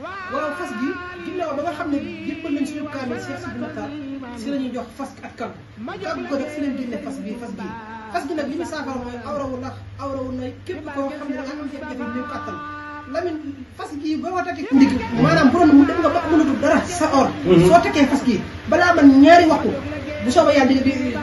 waaw fas gi ginnaaw ba nga xam ne yëppal nañ suñu kaamel Cheikh Sidi Makhtar si la ñuy jox fas ak kàggu ko rek si leen génne fas gi nag li ñu saafara mooy awrawu na képp koo xam ne da nga am jafe-jafe néew kàttan Lamine fas gi ba ma takkee ndig maanaam bu doon mu dem nga ba mënatul dara sa or soo takkee fas gi balaa man ñaari waxtu bu soobee yàlla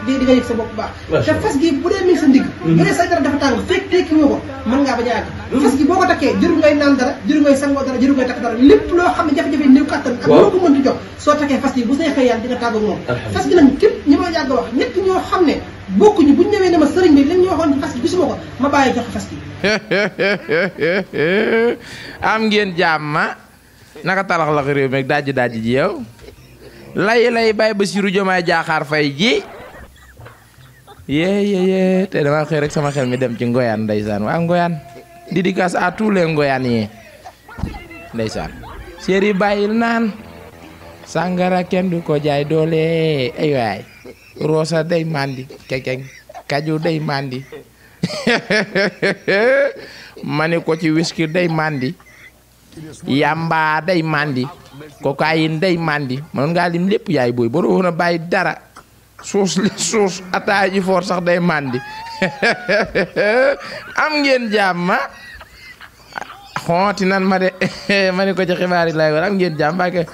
di nga yëg sa bopp baax te fas gi bu dee mi ngi sa ndig bu dee say dara dafa tàng fekk tekki woo ko mën ngaa bañ a àgg fas gi boo ko takkee jëru ngay naan dara jëru ngay sangoo dara jëru ngay takk dara lépp loo xam ne jafe-jafe néew kàttan ak loo ko mënti jox soo takkee fas gi bu see xëy yàlla di nga tàgg moom fas gi nag képp ñi ma yàgg wax ñett ñoo xam ne bokkuñu buñ ñëwee ne ma sëriñ bi lañ ñu waxoon fas gi gisuma ko ma bàyyi jox fas gi am ngeen jàmm naka talax la réew mi dajji ji yow lay bay Bassirou Diomaye Diakhar Faye ji yee te dama xëy rek sama xel mi dem ci ngoyaan ndeysaan waa ngoyaan dédicace à tous les ngoyaan yi ndeysaan séeri bàyyil naan sàngara kenn du ko jaay doole ay waay Rosa day mandi kekeng kaju day mandi mani ko ci whisky day mandi yamba day mandi cocaïne day mandi man nga lim lépp yaay booy boo doon bàyyi dara suus ataaya ji foor sax day mandi am ngeen jàmm xooti nan ma de mani ko ci xibaar yi lay war am ngeen jàmm ba ke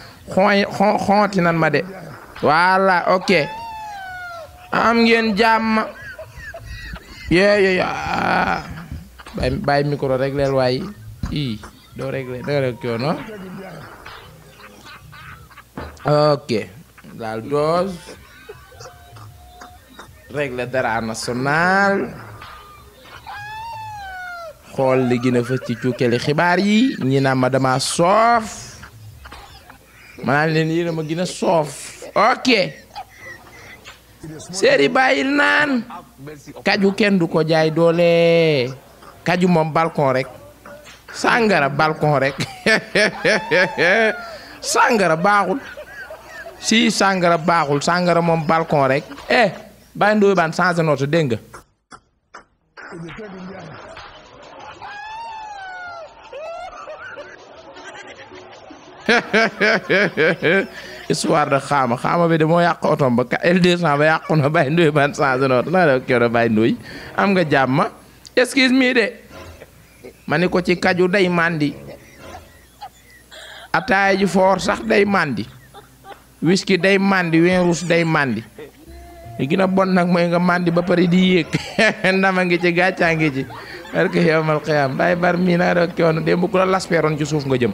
xooti nan ma de voilà ok am ngeen jàmm yee bàyyi micro rek leel waay doo réglé no ok daal dose réglé dara national xool li gën a fës ci cukkeli xibaar yi ñi naan ma dama soof ma naan leen yéen a ma gën a soof ok séeri bàyyil naan kaju kenn du ko jaay doole kaju moom balcon rek sàngara balcon rek sàngara baaxul si sàngara baaxul sàngara moom balcon rek bàyyi ndooy baan changé nootu dégg nga histoire de xaama bi de moo yàq otom ba L200 ba yàqu na bàyyi ndooy baan changé nootu na la kero bàyyi ndooy am nga jàmm excuse me de ma ni ko ci kaju day mandi ataaya ji foor sax day mandi whisky day mandi vin rouge day mandi li gën a bon nag mooy nga mandi ba pare di yéeg ndama ngi ci gàccaa ngi ci parce que yowmal xiyaam bàyyi bar mii na rek coono démb ku la lasperoon ci suuf nga jëm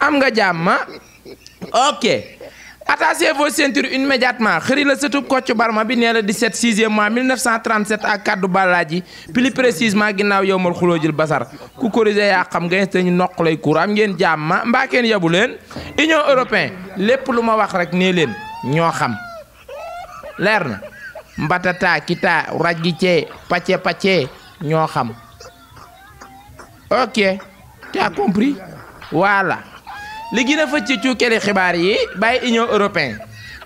am nga jàmm ok attachez vos ceintures immédiatement xëri la sëtub Kocc Barma bi nee la 17 6e mois 1937 ak kaddu Balaji plus précisément ginnaaw yowmal xuloojil basar ku corrigé yaa xam nga te ñu noq lay kuur am ngeen jàmm mbaa kenn yabu leen Union européenne lépp lu ma wax rek nee leen ñoo xam leer na mbatata kita raj gi cee pacce ñoo xam ok tu as compris voilà li gën a fëcc ci cukkeli xibaar yi bàyyi Union européenne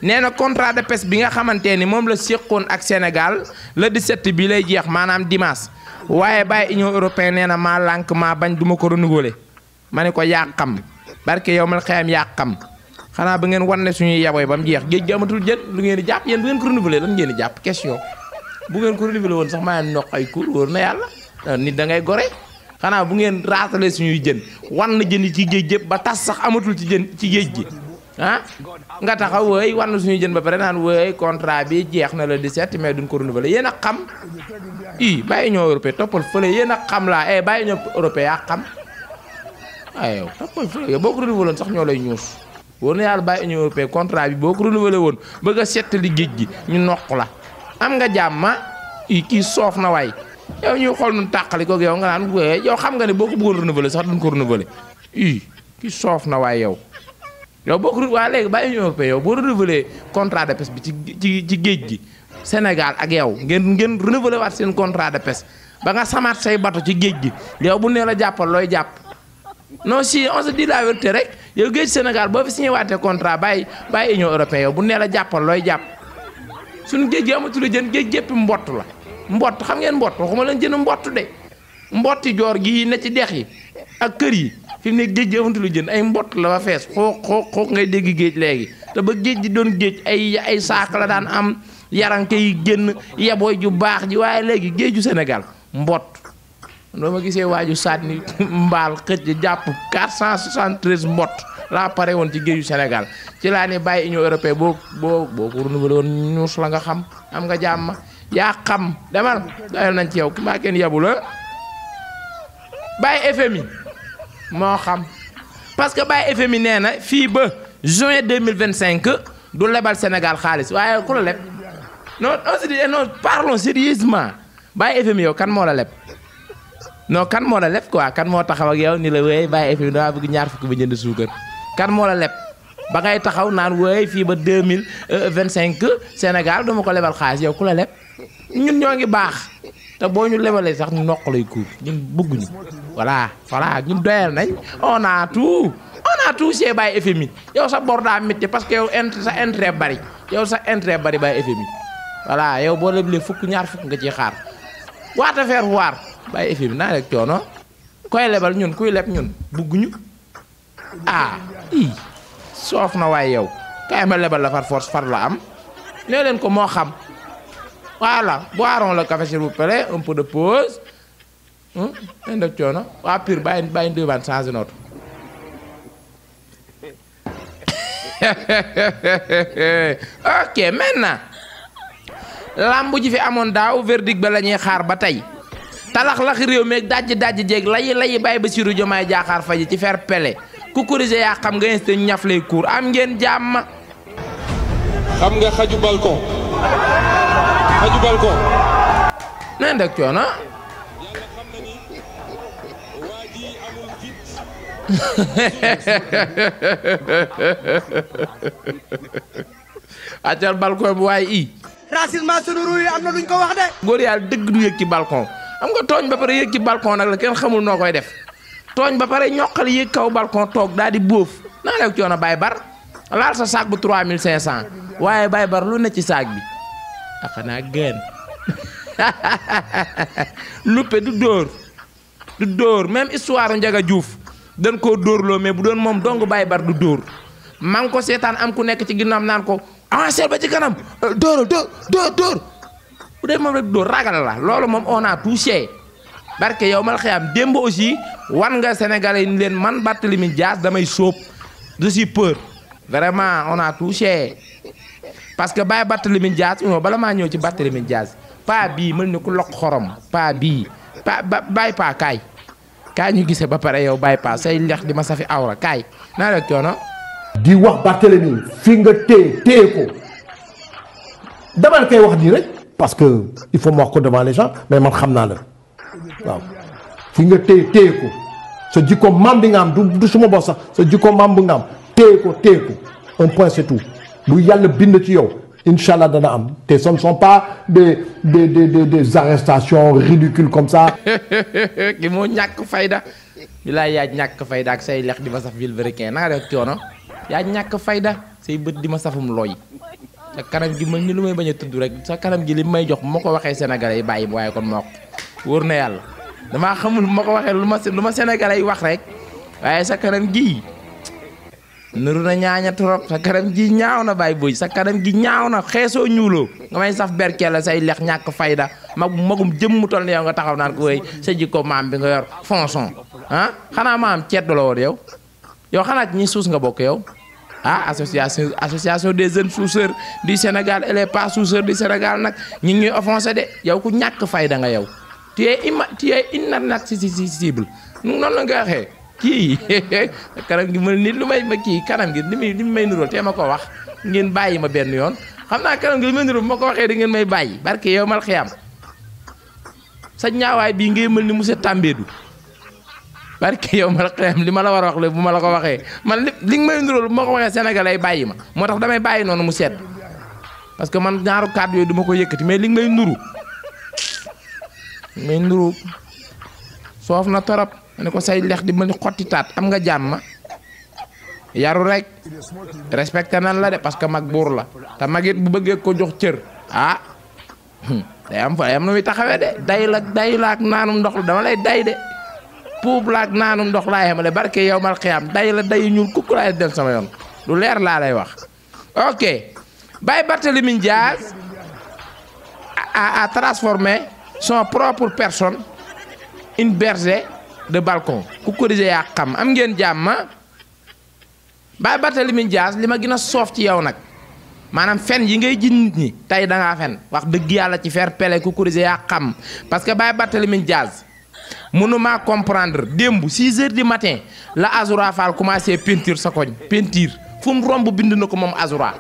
nee na contrat de pêche bi nga xamante ni moom la séqoon ak Sénégal le 17 bi lay jeex maanaam dimanche waaye bàyyi Union européenne nee na maa lànk maa bañ duma ko renouveler ma ne ko yaa xam barke yow mal xeyam yaa xam xanaa ba ngeen wan ne suñuy yaboy ba mu jeex géej gi amatul jën lu ngeen di jàpp yéen bu ngeen ko renouveler lan ngeen di jàpp question bu ngeen ko renouveler woon sax maa noq ay cour wóor na yàlla nit da ngay gore xanaa bu ngeen raatale suñuy jën wan na jën yi ci géej gépp ba tas sax amatul ci jën ci géej gi nga taxaw wooy wan na suñuy jën ba pare naan wooy contrat bi jeex na le 17 mais duñ ko renouveler yéen a xam bàyyi Union européenne toppal fële yéen a xam laa bàyyi Union européenne yaa xam yow toppal fële yow boo ko renouveler woon sax ñoo lay ñuus wóor na yàlla bàyyi Union européenne contrat bi boo ko renouveler woon bëgg a settali géej gi ñu noq la am nga jàmma kii soof na waay yow ñuy xool nun tàqali ko yow nga naan yow xam nga ne boo ko bëggoon renouveler sax duñ ko renouveler kii soof na waay yow boo ko waa léegi bàyyi Union européenne yow boo renouveler contrat de pêche bi ci géej gi Sénégal ak yow ngeen renouveler waat seen contrat de pêche ba nga samaat say bato ci géej gi yow bu nee la jàppal looy jàpp non si on se dit la vérité rek yow géej Sénégal boo fi signé waatee contrat bàyyi Union européenne yow bu nee la jàppal looy jàpp suñu géej gi amatul jën géej gépp mbott la mbott xam ngeen mbott waxuma leen jën mbott de mbotti joor gi ne ci dex yi ak kër yi fi mu ne géej gi amatul jën ay mbott la fa fees xoox ngay dégg géej léegi te ba géej gi doon géej ay saak la daan am yaranke yi génn yabooy ju baax ji waaye léegi géeju Sénégal mbott doo ma gisee waaju sànni mbaal xëcc jàpp 473 mbott laa pare woon ci géeju Sénégal ci laa ne bàyyi Union européenne boo ko renouvelé woon ñuus la nga xam am nga jàmm yaa xam demal doyal nañ ci yow mbaa kenn yabu la bàyyi FMI moo xam parce que bàyyi FMI nee na fii ba juin 2025 du lebal Sénégal xaalis waaye ku la leb non non parlons sérieusement bàyyi FMI yow kan moo la leb non kan moo la leb quoi kan moo taxaw ak yow ni la wéy bàyyi FMI dama bëgg ñaar fukk ba jënd suukar kan moo la leb ba ngay taxaw naan wéy fii ba 2025 Sénégal duma ko lebal xaalis yow ku la leb ñun ñoo ngi baax te boo ñu lebalee sax ñu noq lay kuur ñun bëgguñu voilà ñun doyal nañ on a tout chez bàyyi FMI yow sa bor daa métti parce que yow sa intérêt bari bàyyi FMI voilà yow boo leblee fukk ñaar fukk nga ciy xaar waata faire voir bàyyi FMI naa rek coono koy lebal ñun kuy leb ñun bëgguñu soof na waaye yow kay ma lebal la far force far la am nee leen ko moo xam voilà boirons le café s'il vous plaît un peu de pause leen def coono waa pur bàyyi ndéybaan changé nootu ok maintenant lamb ji fi amoon daaw verdict ba la ñuy xaar ba tey talax-lax réew meeg dajji jeeg layi bàyyi Bassirou Diomaye Diakhar Faye ci faire pele ku corrigé yaa xam nga insté ñaf lay cour am ngeen jàmm xam nga xaju balcon neen dek coono accal balcon bu waaye i racisme sunu ruuy am na luñ ko wax de góor yàlla dëgg du yëg ci balcon xam nga tooñ ba pare yëg ci balcon nag la kenn xamul noo koy def tooñ ba pare ñoqal yéeg kaw balcon toog daal di bóof naa leeg coono Baye Bar laal sa saak bu 3500 waaye Baye Bar lu ne ci saak bi a xanaa gën luppe du dóor même histoire Ndiaga Diouf dañ koo dóorloo mais bu doon moom dong Baye Bar du dóor maa ngi ko seetaan am ku nekk ci ginnaam naan ko avancé ba ci kanam dóor bu dee moom rek dóor ragal la loolu moom on a touché barke yow mal xiyam démb aussi wan nga Sénégalais yi leen man Barthélémy Dias damay sóob je suis peur vraiment on a touché parce que Baye Barthélémy Dias bala maa ñëw ci Barthélémy Dias paa bii mën ni ku lokk xorom paa bii Baye paa kaay ñu gisee ba pare yow Baye paa say lex di ma safi awra kaay naa rek coono di wax Barthélémy fi nga téye ko dama la koy wax nii rek parce que il faut ma wax ko devant les gens mais man xam naa la waaw fi nga téye ko sa jikko maam bi nga am du suma bopp sax sa jikko maam bu nga am téye ko un point c'est tout lu yàlla bind ci yow incha allah dana am te ce ne sont pas des arrestations ridicules comme ça. ki moo ñàkk fayda bilaay yaa ñàkk fayda ak say lex di ma saf vilebrequin naa def coono yaa ñàkk fayda say bët di ma safum looy sa kanam gi mën ni lu may bañ a tudd rek sa kanam gi li may jox moo ko waxee sénégalais yi bàyyi waaye kon moo ko wóor na yàlla damaa xamul ma ko waxee lu ma sénégalais yi wax rek waaye sa kanam gi nuru na ñaaña trop sa kanam gi ñaaw na bàyyi booy sa kanam gi ñaaw na xeesoo ñuuloo nga may saf berkeel la say lex ñàkk fayda magum jëm mu toll ni yow nga taxaw naan ko wéy sa jikko maam bi nga yor fonçon xanaa maam ceddo la woon yow xanaa ñi suus nga bokk yow association des jeunes suceurs du Sénégal et les pas suceurs du Sénégal nag ñi ngi ñuy offensé de yow ku ñàkk fayda nga yow tu es inaccessible noonu la nga waxee kii kanam gi mel nit lu may ma kii kanam gi li may nuróol te ma ko wax ngeen bàyyi ma benn yoon xam naa kanam gi li may nuróol ma ko waxee di ngeen may bàyyi barke yow mal xiyam sa ñaawaay bii ngay mel ni monsieur Tambédou barke yow mal xiyam li ma la war a wax léegi bu ma la ko waxee man li nga may nuróol bu ma ko waxee sénégalais bàyyi ma moo tax damay bàyyi noonu mu sedd parce que man ñaaru kàddu yooyu du ma ko yëkkati mais li nga may nuru soof na torop ne ko say lex di mel ni xotti taat am nga jàmm yaru rek respecté nan la de parce que mag buur la te magit bu bëggee ko jox cër day am na muy taxawee de day la ak naanum ndox la dama lay day de puub laak naanum ndox laa yemale barke yow mal xiyaam day la day ñuul kukku laay dem sama yoon lu leer laa lay wax. ok Baye Barthélémy Dias a transformé son propre personne une bergère de balcon ku corriger yaa xam am ngeen jàmm Baye Barthélémy Dias li ma gën a soof ci yow nag maanaam fen yi ngay ji nit ñi tey da ngaa fen wax dëgg yàlla ci fair play ku corriger yaa xam parce que Baye Barthélémy Dias mënuma comprendre démb 6 heures du matin la Azoura Fall commencé peinture sa koñ peinture fu mu romb bind na ko moom Azoura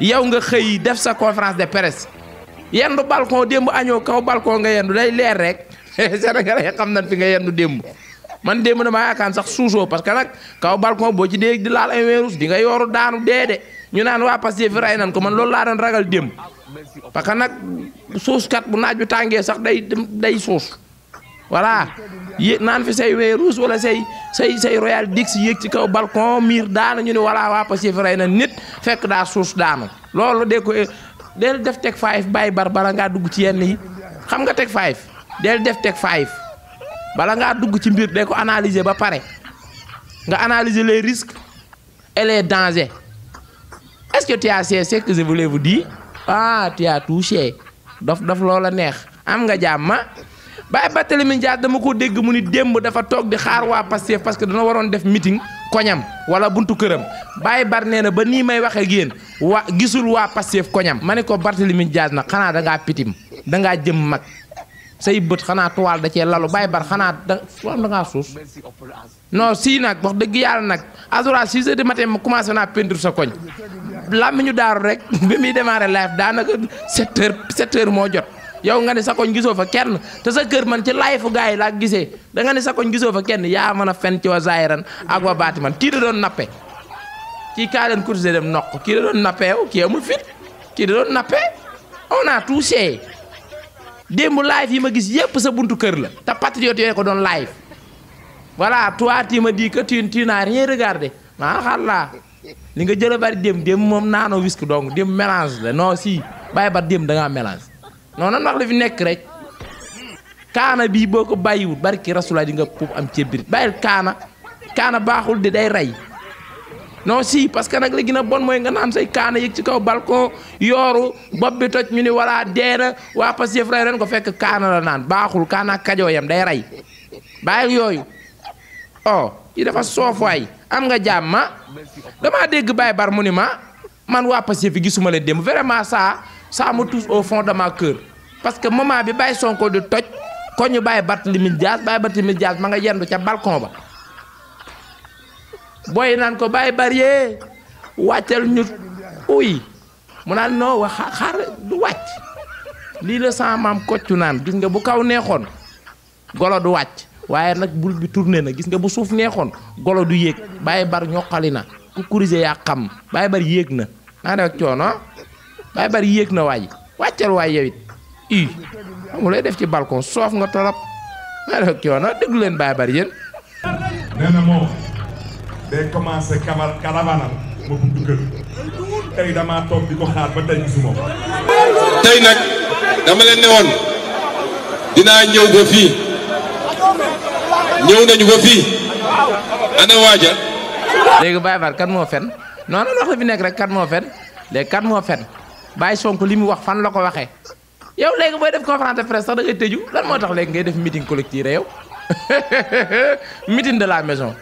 yow nga xëy def sa conférence de presse yendu balcon démb añoo kaw balcon nga yendu day leer rek Sénégalais xam nañ fi nga yendu démb man démb damaa yaakaar sax suusoo parce que nag kaw balcon boo ci dee di laal ay weerus di nga yooru daanu de ñu naan waa Pastef fi ray nan ko man loolu laa doon ragal démb parce que nag suuskat bu naaj bi tàngee sax day suus voilà yéeg naan fi say weerus wala say royal dix yéeg ci kaw balcon miir daanu ñu ne voilà waa Pastef fi ray nan nit fekk daa suus daanu loolu de ko del def teg 5 bàyyi bala ngaa dugg ci yenn yi xam nga teg 5 del def teg 5 bala ngaa dugg ci mbir de ko analyser ba pare nga analyser les risques et les dangers est-ce que tu as ce que je voulais vous dire ah tu as touché dof loola neex am nga jàmm Baye Barthélémy Dias dama ko dégg mu ni démb dafa toog di xaar waa Pastef parce que dana waroon def meeting koñam wala buntu këram Baye Bar nee na ba nii may waxee ak yéen gisul waa Pastef koñam ma ne ko Barthélémy Dias nag xanaa da ngaa pitim da ngaa jëm mag say bët xanaa tuwaal da cee lalu Baye Bar xanaa da ngaa suus non si nag wax dëgg yàlla nag Azoura 6 heures du matin ma commencé naa peinture sa koñ lammi ñu daaru rek bi muy démarré live daanaka 7 heures moo jot yow nga ne sa koñ gisoo fa kenn te sa kër man ci live fu gars yi laa gisee da nga ne sa koñ gisoo fa kenn yaa mën a fen ci wa zaahiran ak wa baati man kii da doon nappe kii kaa leen course dem noq kii da doon nappe kii amul fit kii da doon nappe on a touché démb live yi ma gis yépp sa buntu kër la te patriote yooyu ko doon live voilà toi tu me dis que tu n'as rien regardé maa xalla li nga jël bari démb moom naanoo whisky donc démb mélange la non si Baye Bar démb da ngaa mélange non nan wax la fi nekk rek kaana bii boo ko bàyyiwul barki rasulaay di nga puub am ceeb biir bàyyil kaana baaxul de day rey non si parce que nag la gën a bon mooy nga naan say kaana yëg ci kaw balcon yooru bopp bi toj ñu ni walla deena waa Pastef rey ren ko fekk kaana la naan baaxul kaana kajoo yam day rey bàyyil yooyu oh yi dafa soof waay am nga jàmm damaa dégg Baye Bar mu ni ma man waa Pastef fi gisuma leen démb vraiment ça me touche au fond de ma cœur parce que moment bi Baye Sonko di toj ko ñu Baye Barthélémy Dias ma nga yendu ca balcon ba booy naan ko Baye Bar yee wàccal ñu uy mu naan noo wax xaar du wàcc lii la sama maam koccu naan gis nga bu kaw neexoon golo du wàcc waaye nag bul bi tourné na gis nga bu suuf neexoon golo du yéeg Baye Bar ñoqali na ku kurise yaa xam Baye Bar yéeg na naa def ak coono Baye Bar yéeg na waay wàccal waay yow it xamul lay def ci balcon soof nga torop naa def ak coono déglu leen Baye Bar yéen. nee na moom day commencé karavanal ma buntu kër tey damaa toog di ko xaar ba tey gisuma ko. tey nag dama leen ne woon dinaa ñëw ba fii ñëw nañu ba fii ana waaja. léegi Baye Bar kan moo fen non non wax la fi nekk rek kan moo fen léegi kan moo fen Baye Sonko li mu wax fan la ko waxee yow léegi booy def conférence de presse sax da ngay tëju lan moo tax léegi ngay def meeting collectif yow meeting de la maison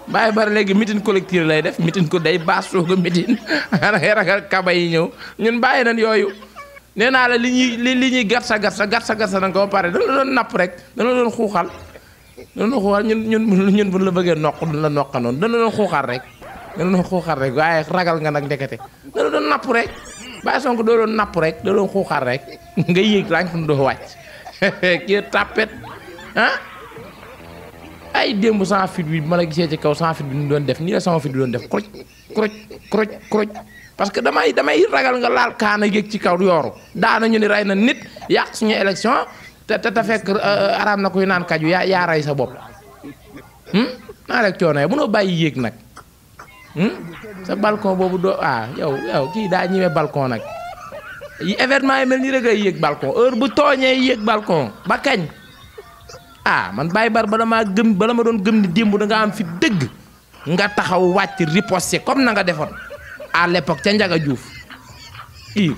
Baye Bar léegi meeting collectif lay def meeting ko day baas soog a meeting ngay ragal kaba yi ñëw ñun bàyyi nañ yooyu nee naa la li ñuy gatsa na ko ba pare dana doon napp rek dana doon xuuxal ñun bu la bëggee noq du la noqanoon dana doon xuuxal rek waaye ragal nga nag ndekete dana doon napp rek Baye Sonko doo doon napp rek doo doon xuuxal rek nga yéeg rànk doo wàcc kii tàppet ah ay démb sans fit bi ma la gisee ci kaw sans fit bi ñu doon def nii la sama fit bi doon def kroj parce que damay ragal nga laal kaana yéeg ci kaw yooru daana ñu ni rey na nit yàq suñu élection te fekk araam na koy naan kaju yaa rey sa bopp naa rek coono mënoo bàyyi yéeg nag sa balcon boobu doo yow kii daa ñëwee balcon nag yi événement yi mel ni rek ay yéeg balcon heure bu tooñee yéeg balcon ba kañ ah man Baye Bar bala ma doon gëm ni démb da nga am fi dëgg nga taxaw wàcc riposté comme na nga defoon à l'époque ca Njaga Juuf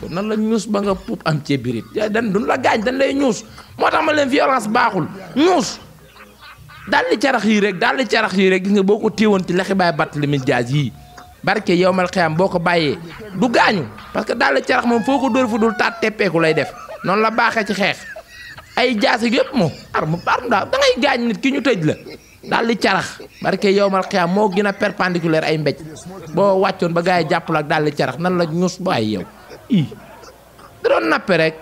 ko nan la ñuus ba nga puub am ci birit ya dan duñ la gaañ dañ lay ñuus moo tax ma leen violence baaxul ñuus daal di carax yi rek gis nga boo ko téewoon ci lexi Baye Barthélémy Dias yii barke yow mal xiyam boo ko bàyyee du gaañu parce que daal di carax moom foo ko dóor fu dul taat teppeeku lay def noonu la baaxee ci xeex ay jaasi yëpp moom arme daal da ngay gaañ nit ki ñu tëj la daal di carax barke yow mal xiyam moo gën a perpendiculaire ay mbéj boo wàccoon ba gars yi jàpp la ak daal di carax nan la ñuus bàyyi yow da doon nappe rek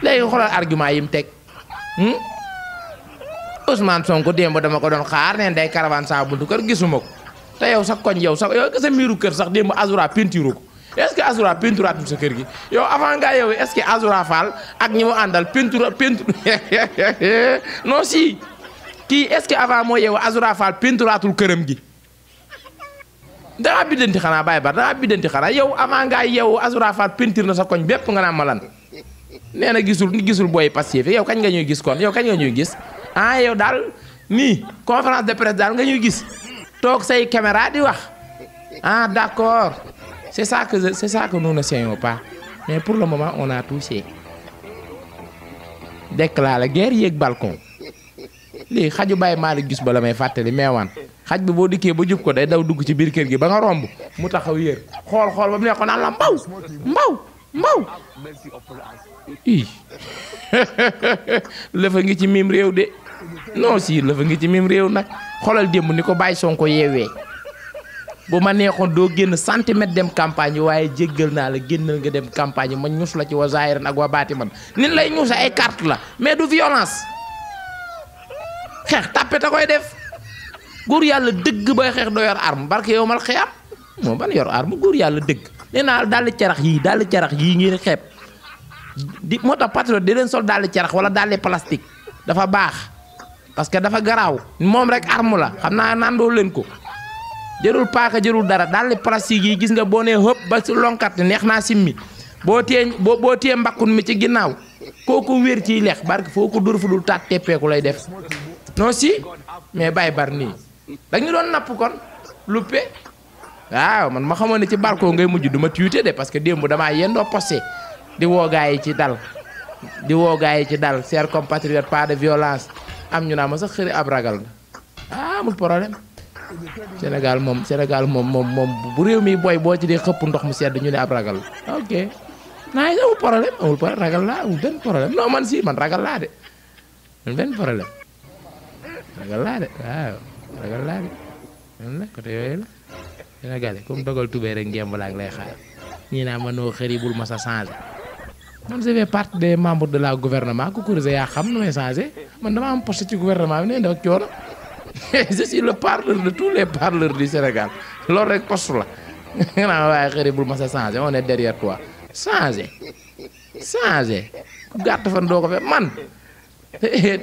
léegi xoolal argument yi mu teg Ousmane Sonko démb dama ko doon xaar neen day caravane sa buntu kër gisuma ko te yow sa koñ yow sa miiru kër sax démb Azoura peinture ko est-ce que Azoura peinturatul sa kër gi yow avant nga yow est-ce que Azoura Fall ak ñi mu àndal peinture non si kii est-ce que avant moo yow Azoura Fall peinturatul këram gi dangaa biddanti xanaa Baye Bar dangaa biddanti xanaa yow avant ngaa yow Azoura Fall peinture na sa koñ bépp nga naan malan nee na gisul booy Pastef yow kañ nga ñuy gis kon yow kañ nga ñuy gis ah yow daal nii conférence de presse daal nga ñuy gis toog say caméra di wax ah d'accord c'est ça que nous ne savons pas mais pour le moment on a touché déclaré guerre yéeg balcon lii xaju Baye Malick gis ba la may fàttali meewaan xaj bi boo dikkee ba jub ko day daw dugg ci biir kër gi ba nga romb mu taxaw yéer xool ba mu ne ko naan la mbaw lëfa ngi ci mim réew de non si lëfa ngi ci mim réew nag xoolal démb ni ko Baye Sonko yeewee bu ma neexoon doo génn centimètre dem campagne waaye jéggal naa la génnal nga dem campagne ma ñus la ci wa zahiran ak wa baatiman nin lay ñuuse ay carte la mais du violence xeex tàppe ta koy def góor yàlla dëgg bay xeex doo yor arme barke yow mal xiyam moom ban yor arme góor yàlla dëgg nee naa daal carax yii ngeen xeeb di moo tax patriote di leen sol daal carax wala daal plastique dafa baax parce que dafa garaaw moom rek arme la xam naa nandoo leen ko jërul paaka jërul dara daal plastique yi gis nga boo nee hëpp ba si lonkat neex naa simmi boo tee mbakkun mi ci ginnaaw kooku wér ciy lex barke foo ko dur fu dul taat teppeeku lay def non si mais Baye Bar nii dañu doon napp kon luppe waaw man ma xamoon ne ci balcon ngay mujj du ma tuité de parce que démb damaa yendoo posté di woo gaa yi ci dal chers compatriotes pas de violence am ñu naa ma sax xëri ab ragal la amul problème Sénégal moom bu réew mi boy boo ci dee xëpp ndox mu sedd ñu ne ab ragal la ok naa amul problème ragal laa amul benn problème non man si man ragal laa de amul benn problème ragal laa de man la côté yooyu la Sénégalais comme dogal tubéy rek ngemb laa lay xaar ñii naa ma noo xëri bul ma sa changé man je fais partie des membres de la gouvernement ku kuréel yaa xam nu may changé man dama am poste ci gouvernement bi ne dafa coono je suis le parleur de tous les parleurs du Sénégal loolu rek poste la nga naa waaye xëri bul ma sa changé on est derrière toi changé ku gàtt fan doo ko fe man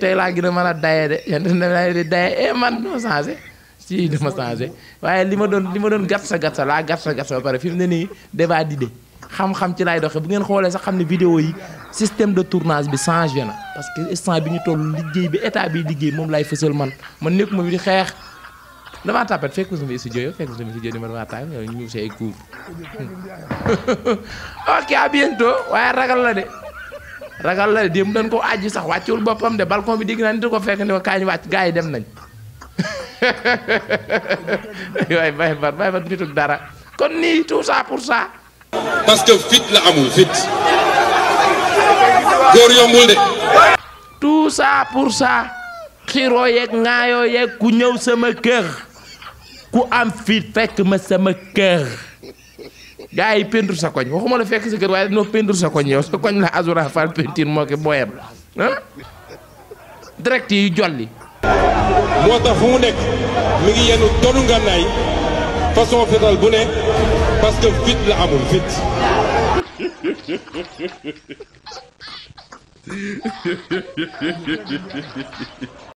tey laa gën a mën a daye de yéen daye man doo changé si dama changé waaye li ma doon gàtt sa laa gàtt sa ba pare fi mu ne nii débat d'idée xam-xam ci laay doxee bu ngeen xoolee sax xam ne vidéo yi système de tournage bi changé na parce que instant bi ñu toll liggéey bi état bi liggéey moom laay fësal man nekk ma bi di xeex damaa tàppet fekk sama studio ni ma damaa tàgg ñu ngi say cours ok à bientôt waaye ragal la de démb dañ ko àjji sax wàccul boppam de balcon bi dégg naa nit ko fekk ne ko kaay ñu wàcc gars yi dem nañ waaye Baye Bar nitug dara kon nii tout ça pour ça parce que fit la amul fit góor yombul de tout ça pour ça xiroo yeeg ŋaayoo yeeg ku ñëw sama kër ku am fit fekk ma sama kër gars yi peinture sa koñ waxuma la fekk sa kër waaye dañoo peinture sa koñ yow sa koñ la Azoura Fall peinture moo ko booyam direct yi jolli moo tax fu mu nekk mi ngi yenu tonu ngànnaay façon fetal bu ne parce que fit la amul fit